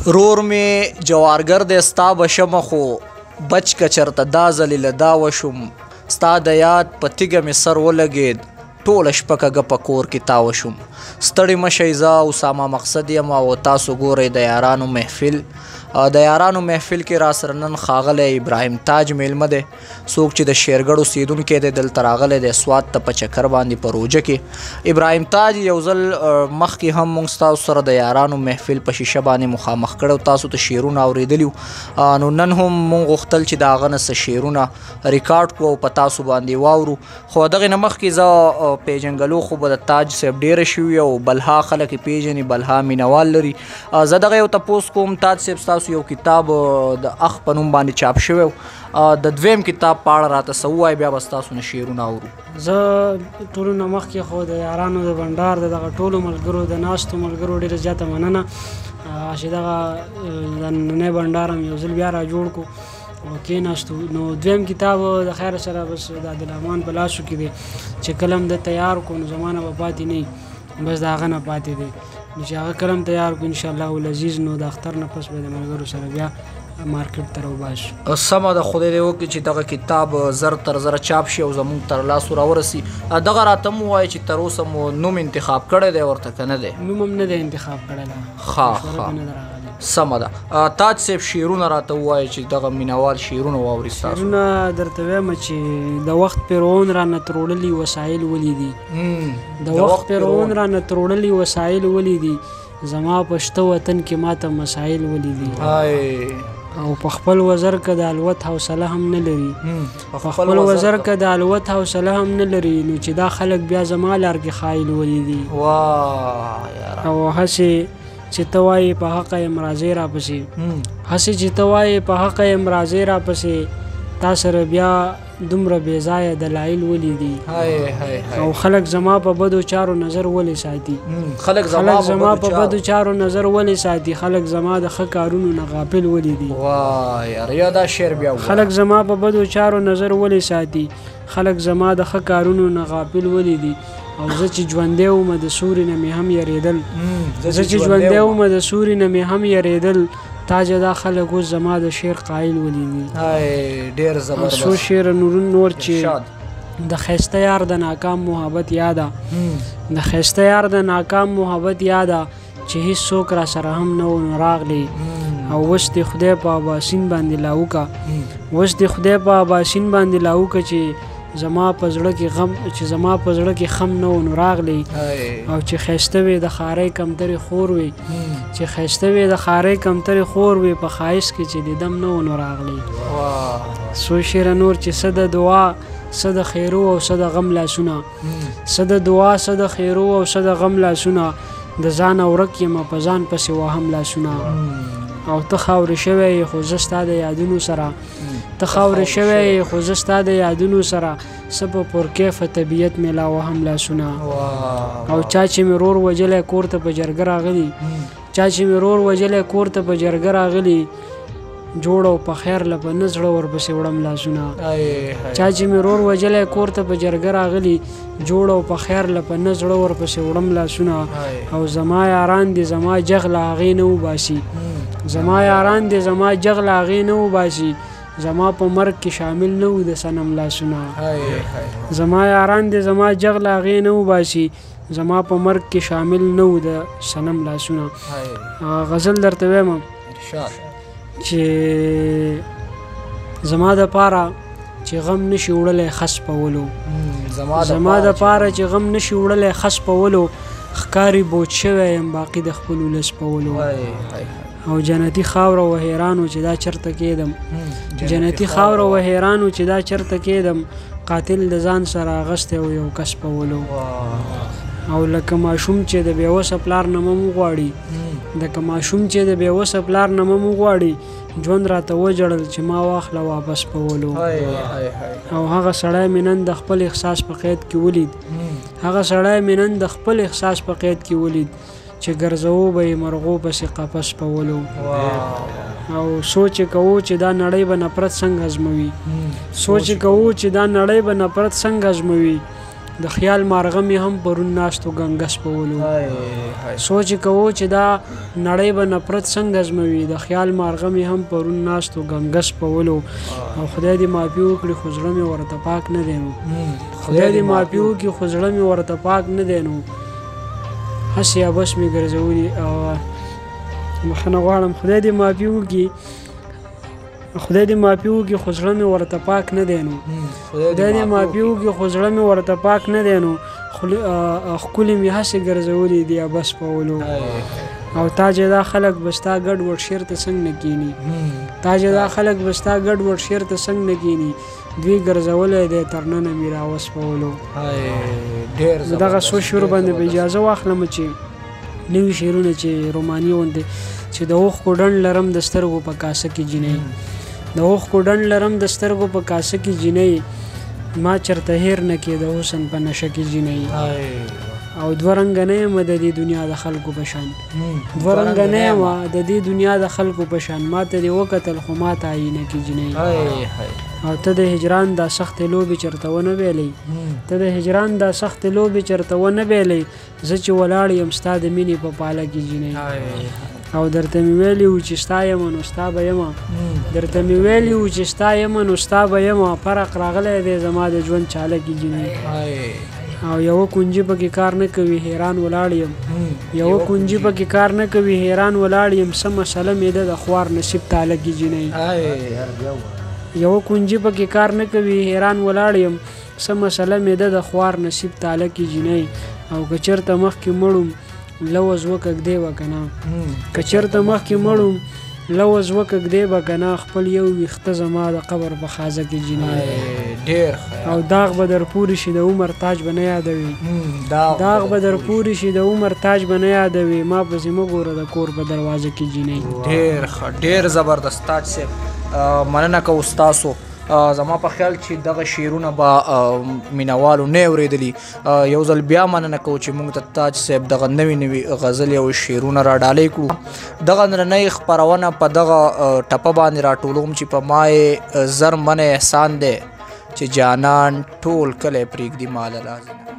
رور مې جوارګر دی ستا به شمه، خو بچ که چېرته دا ځلې له دا وشوم. ستا د یاد په تیږه مې سر ولګېد، ټوله شپه کږه په کور کې تاوه شوم. ستړي مه شئ، زه اسامه مقصد یم او تاسو ګورئ د یارانو محفل. د یارانو محفل کې راسره نن ښاغلی ابراهیم تاج میلمه دی، څوک چې د شیرګړ اوسېدونکی دی، دلته راغلی دی سوات ته په چکر باندې په روژه کې. ابراهیم تاج یو ځل مخکې هم موږ ستاسو سره د یارانو محفل په شیشه باندې مخامخ کړی، تاسو ته شعرونه اورېدلي وو. نو نن هم موږ غوښتل چې د هغه نه څه شعرونه ریکارډ کړو او په تاسو باندې واورو. خو دغې نه مخکې زه پیژنګلو خو به د تاج صاحب ډېره شوي او بلها خلک یې پېژني، بلها مینوال لري. زه دغه یو تپوس کوم، تاج صاحب ستاسو یو کتاب د اخ په نوم باندې چاپ شوی، د دویم کتاب په اړه راته څه ووایه، بیا به ستاسو نه شعرونه اورو. زه ټولو نه مخکې خو د یارانو د بنډار د دغه ټولو ملګرو د ناستو ملګرو ډېره زیاته مننه چې دغه د نننی بنډار هم یو ځل بیا را جوړ کړو او کېناستو. نو دویم کتاب د خیر سره بس د عادل په لاسو کې دی چې کله هم ده تیار کړو نو زما نه به پاتې نه وي، بس د هغه نه پاتې دی. نو چې هغه کله هم تیار کړو انشاءالله العزیز، نو د اختر نه پس به د ملګرو سره بیا مارکیټ ته راوباسو. سمه ده، خدای دې وکړي چې دغه کتاب زر تر زره چاپ شي او زموږ تر لاسو راورسي. دغه راته هم ووایه چې تر اوسه مو نوم انتخاب کړی دی ورته که نه دی؟ نوم هم نه دی انتخاب کړی ده. ښه ښه، سمه ده. تاج صاحب شعرونه راته ووایه چې دغه مینوال شعرونه واوري ستاسو. شعرونه درته وایم چې د وخت پیرون رانه تروړلي وسایل ولې دي، د وخت پیرون رانه تروړلي وسایل ولې دي، زما په شته وطن کې ماته مسایل ولې دي. او په خپل وزر که د الوت حوصله هم نه لري، په خپل وزر که د الوت حوصله هم نه لري، نو چې دا خلک بیا زما لار کې خایل ولې دي. او هسې چې ته وایې په حقه یم راځې راپسې، هسې چې ته وایې په حقه یم راځې راپسې، تا سره بیا دومره بې ځایه دلایل ولې دي. او خلک زما په بدو چارو نظر ولې ساتي، خلک زما په بدو چارو نظر ولې ساتي، خلک زما د ښه کارونو نه غافل ولې دي. واه یاره، یا دا شعر بیا ووایه. خلک زما په بدو چارو نظر ولې ساتي، خلک زما د ښه کارونو نه غافل ولې دي. او زه چې ژوندی وم د سوري نه مې هم یریدل، زه چې ژوندی وم د سوري نه مې هم یریدل، تاجه دا خلک اوس زما د شعر قایل ولې دي. ډېر زبردست. څو شعر نور چې د ښایسته یار د ناکام محبت یاده، د ښایسته یار د ناکام محبت یاده، چې هیڅ څوک را سره هم نه و نو راغلی. او اوس دې خدای په اباسین باندې لاوکه، اوس دې خدای په اباسین باندې لاوکه، چې زما په زړه کې غم، چې زما په زړه کې خم نه و نو راغلی. او چې ښایسته وې د ښارۍ کمترې خور وې، چې ښایسته وې د ښارۍ کمترې خور وې، په ښایست کې چې دیدم نه و نو راغلی. څو شعره نور چې څه د دعا څه د خیرو او څه د غم لاسونه، څه د دعا څه د خیرو او څه د غم لاسونه، د ځانه ورک یمه په ځان پسې وهم لاسونه. او ته خاورې شوی یې خو زه ستا د یادونو سره، ته خاورې شوی یې خو زه ستا د یادونو سره، څه په پرکیفه طبیعت مې لا وهم لاسونه. او چا چې مې رور وژلی کور ته په جرګه راغلي، چا چې مې رور وژلی کور ته په جرګه راغلي، جوړ او په خیر له په نه زړه ورپسې وړم لاسونه. چا چې مې رور وژلی کور ته په جرګه راغلي، جوړ او په خیر له په نه زړه ورپسې وړم لاسونه. او زما یاران دې زما جغ له هغې نه وباسي، زما یاران دې زما جغ له هغې نه وباسي، زما په مرګ کې شامل نه وو د صنم لاسونه. زما یاران دې زما جغ له هغې نه وباسي، زما په مرګ کې شامل نه وو د صنم لاسونه. غزل درته وایم چې زما د پاره چې غم نشي وړلی خس په ولو، زما د پاره چې غم نشي وړلی خس په ولو، ښکاري بوج شوی یم باقي د خپل ولس په ولو. او جنتي خاوره و حیرانو چې دا چرته کېدم، جنتي خاوره و حیرانو چې دا چرته کېدم، قاتل د ځان سره اغوستی و یو کس په ولو. او لکه ماشوم چې د بې وسه پلار نه مم وغواړي، لکه ماشوم چې د بې وسه پلار نه مم وغواړي، ژوند راته وژړل چې ما واخله واپس په ولو. او هغه سړی مې نن د خپل احساس په قید کې ولید، هغه سړی مې نن د خپل احساس په قید کې ولید، چې ګرځوو به یې مرغو پسې قفس په ولو. او سوچ یې کوو چې دا نړۍ به نفرت څنګه هضموي، سوچ یې کوو چې دا نړۍ به نفرت څنګه هضموي، د خیال مارغه مې هم پرون ناستو ګنګس په ولو. سوچ کوو چې دا نړۍ به نفرت څنګه زموي، د خیال مارغه مې هم پرون ناستو ګنګس په ولو. او خدای دې معافي وکړي خو زړه مې ورته پاک نه دی نو، خدای دې معافي وکړي خو زړه مې ورته پاک نه دی نو، هسې عبث مې ګرځولي. او بخښنه غواړم، خدای دې معافي وکړي، خدای دې معافي وکړي خو زړه مې ورته پاک نه دی نو، خدای دې معافي وکړي خو زړه مې ورته پاک نه دی نو، ښکلي مې هسې ګرځولي دي عبث په ولو. او تا چې دا خلک به ستا ګډ وډ شعر ته څنګه نه کیني، تا چې دا خلک به ستا ګډ وډ شعر ته څنګه نه کیني، دوی ګرځولی دی تر ننه مې راوسپولو. دغه څو شعر باندې به اجازه واخلم چې نوي شعرونه چې روماني غوندې، چې د اوښکو ډنډ لرم د سترګو په کاسه کې جینۍ، د اوښکو ډنډ لرم د سترګو په کاسه کې جینۍ، ما چرته هېر نه کې د حسن په نشه کې جینۍ. او دوه رنګه نه یم د دې دنیا د خلکو په شان، دوه رنګه نه یم د دې دنیا د خلکو په شان، ما ته دې وکتل خو ما ته آیینه کې جینۍ. او ته د هجران دا سختې لوبې چرته ونه ویلې، ته د هجران دا سختې لوبې چرته ونه ویلې، زه چې ولاړ یم ستا د مینې په پاله کې جینۍ. او درته مې ویلي وو چې ستا یم نو ستا به یم، درته مې ویلي وو چې ستا یم نو ستا به یم، فرق راغلی دی زما د ژوند چاله کې جینۍ. او یوه کنجي پکې کار نه کوي حیران ولاړ یم، یوه کنجي پکې کار نه کوي حیران ولاړ یم، څه مسله مې ده د خوار نصیب تاله کې جینۍ. یوه کنجي پکې کار نه کوي حیران ولاړ یم، څه مسله مې ده د خوار نصیب تاله کې جینۍ. او که چېرته مخکې مړوم لوز وکږدې به که نه، که چېرته مخکې مړوم لوز وکږدې به که نه، خپل یو ویښته زما د قبر په خازه کې جینۍ. او داغ به در پورې شي د عمر تاج به نه یادوي، داغ به در پورې شي د عمر تاج به نه یادوي، ما پسې مه ګوره د کور په دروازه کې جینۍ. ډېر ښه، ډېر زبردست تاج صاحب، مننه کوو ستاسو. زما په خیال چې دغه شعرونه به مینوالو نه اورېدلي. یو ځل بیا مننه کوو چې موږ ته تاج صاحب دغه نوي نوي غزلې او شعرونه را ډالۍ کړو. دغه نننۍ خپرونه په دغه ټپه باندې راټولوم چې په ما یې زر منه احسان دی چې جانان ټول کلی پرېږدي ما له لازمه.